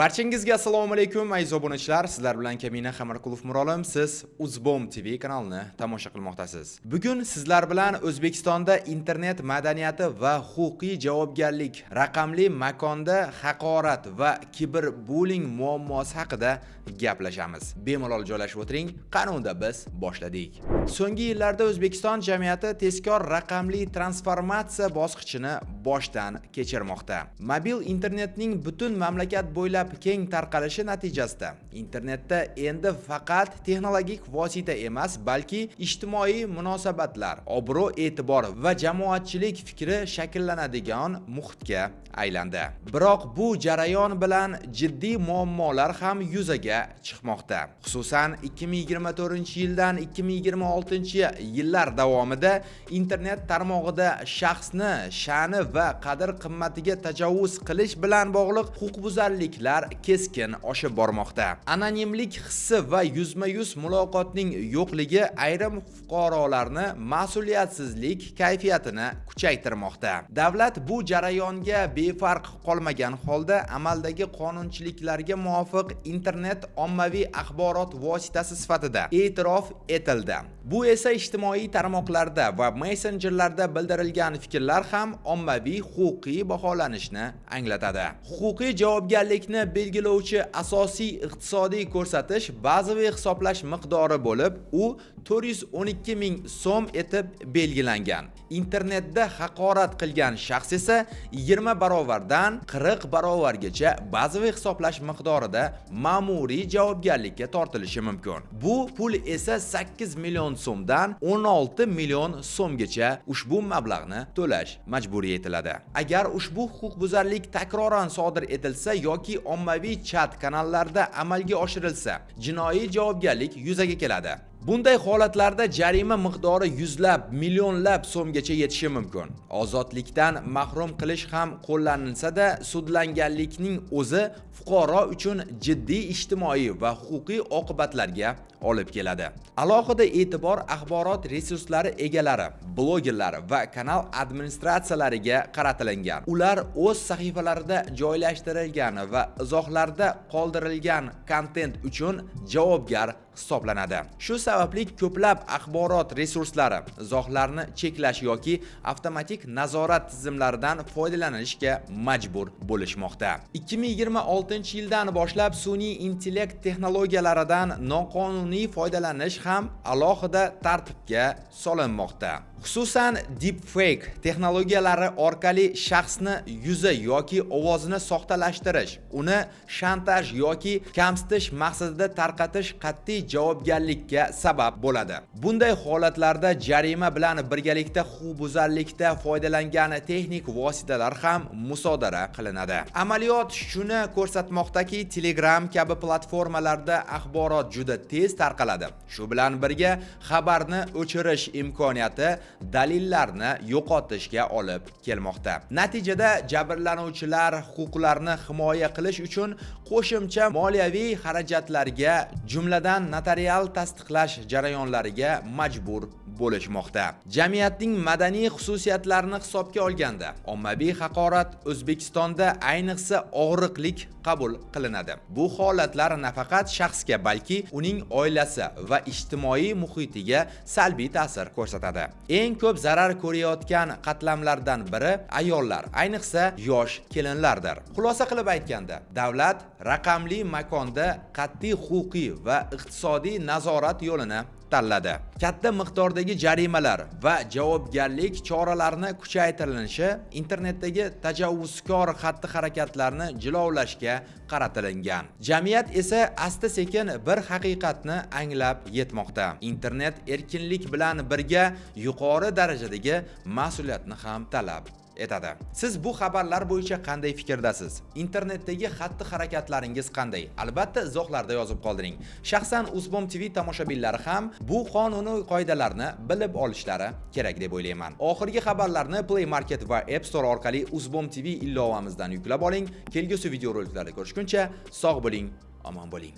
Barchangizga assalomu alaykum, aziz obunachilar. Sizlar bilan Kamina Hamarqulov Mirolim. Siz Uzbom TV kanalini tomosha qilmoqdasiz. Bugun sizlar bilan O'zbekistonda internet madaniyati va huquqiy javobgarlik, raqamli makonda haqorat va kiberbulling muammosi haqida gaplashamiz. Bemalol joylashib o'tiring. Qani unda biz boshladik. So'nggi yillarda O'zbekiston jamiyati tezkor raqamli transformatsiya bosqichini boshdan kechirmoqda. Mobil internetning butun mamlakat bo'ylab keng tarqalishi natijasida internetda endi faqat texnologik vosita emas, balki ijtimoiy munosabatlar, obro' e'tibor va jamoatchilik fikri shakllanadigan muhitga aylandi. Biroq bu jarayon bilan jiddiy muammolar ham yuzaga chiqmoqda. Xususan, 2024-yildan 2026-yillar davomida internet tarmog'ida shaxsni sha'ni va qadr-qimmatiga tajovuz qilish bilan bog'liq huquqbuzarliklar keskin oshib bormoqda. Anonimlik hissi va yuzma-yuz muloqotning yo'qligi ayrim fuqarolarni mas'uliyatsizlik kayfiyatini kuchaytirmoqda. Davlat bu jarayonga befarq qolmagan holda amaldagi qonunchiliklarga muvofiq internet ommaviy axborot vositasi sifatida e'tirof etildi. Bu esa ijtimoiy tarmoqlarda va messenjerlarda bildirilgan fikrlar ham ommaviy huquqiy baholanishni anglatadi. Huquqiy javobgarlikni belgilovchi asosiy iqtisodiy ko'rsatish bazaviy hisoblash miqdori bo'lib, u 412 ming so'm etib belgilangan. Internetda haqorat qilgan shaxs esa 20 barobardan 40 barobargacha bazaviy hisoblash miqdorida ma'muriy javobgarlikka tortilishi mumkin. Bu pul esa 8 million so'mdan 16 million so'mgacha ushbu mablag'ni to'lash majburiy etiladi. Agar ushbu huquqbuzarlik takroran sodir etilsa yoki ommaviy chat kanallarida amalga oshirilsa, jinoiy javobgarlik yuzaga keladi. Bunday holatlarda jarima miqdori yuzlab, millionlab so'mgacha yetishi mumkin. Ozodlikdan mahrum qilish ham qo'llanilsa-da, sudlanganlikning o'zi fuqaro uchun jiddiy ijtimoiy va huquqiy oqibatlarga olib keladi. Alohida e'tibor axborot resurslari egalari, blogerlar va kanal administratsiyalariga qaratilgan. Ular o'z sahifalarida joylashtirilgan va izohlarda qoldirilgan kontent uchun javobgar hisoblanadi. Shu sababli ko'plab axborot resurslari izohlarni cheklash yoki avtomatik nazorat tizimlaridan foydalanishga majbur bo'lishmoqda. 2026-yildan boshlab sun'iy intellekt texnologiyalaridan noqonuniy foydalanish ham alohida tartibga solinmoqda. Xususan, deepfake texnologiyalari orqali shaxsni yuzi yoki ovozini soxtalashtirish, uni shantaj yoki kamsitish maqsadida tarqatish qat'iy javobgarlikka sabab bo'ladi. Bunday holatlarda jarima bilan birgalikda huquqbuzarlikda foydalangan texnik vositalar ham musodara qilinadi. Amaliyot shuni ko'rsatmoqdaki, Telegram kabi platformalarda axborot juda tez tarqaladi. Shu bilan birga xabarni o'chirish imkoniyati dalillarni yo'qotishga olib kelmoqda. Natijada jabrlanuvchilar huquqlarini himoya qilish uchun qo'shimcha moliyaviy xarajatlarga, jumladan notarial tasdiqlash jarayonlariga majbur bo'lishmoqda. Jamiyatning madaniy xususiyatlarini hisobga olganda, ommaviy haqorat O'zbekistonda ayniqsa og'riqlik qabul qilinadi. Bu holatlar nafaqat shaxsga, balki uning oilasi va ijtimoiy muhitiga salbiy ta'sir ko'rsatadi. Eng ko'p zarar ko'rayotgan qatlamlardan biri ayollar, ayniqsa yosh kelinlardir. Xulosa qilib aytganda, davlat raqamli makonda qat'iy huquqiy va iqtisodiy nazorat yo'lini tanladi. Katta miqdordagi jarimalar va javobgarlik choralarini kuchaytirilishi internetdagi tajovuzkor xatti-harakatlarni jilovlashga qaratilgan. Jamiyat esa asta-sekin bir haqiqatni anglab yetmoqda. Internet erkinlik bilan birga yuqori darajadagi mas'uliyatni ham talab etadi. Siz bu xabarlar bo'yicha qanday fikrdasiz? Internetdagi xatti-harakatlaringiz qanday? Albatta izohlarda yozib qoldiring. Shaxsan Uzbom TV tomoshabinlari ham bu qonuniy qoidalarni bilib olishlari kerak deb o'ylayman. Oxirgi xabarlarni Play Market va App Store orqali Uzbom TV ilovamizdan yuklab oling. Kelgusi videoroliklarda ko'rishguncha sog' bo'ling, omon bo'ling.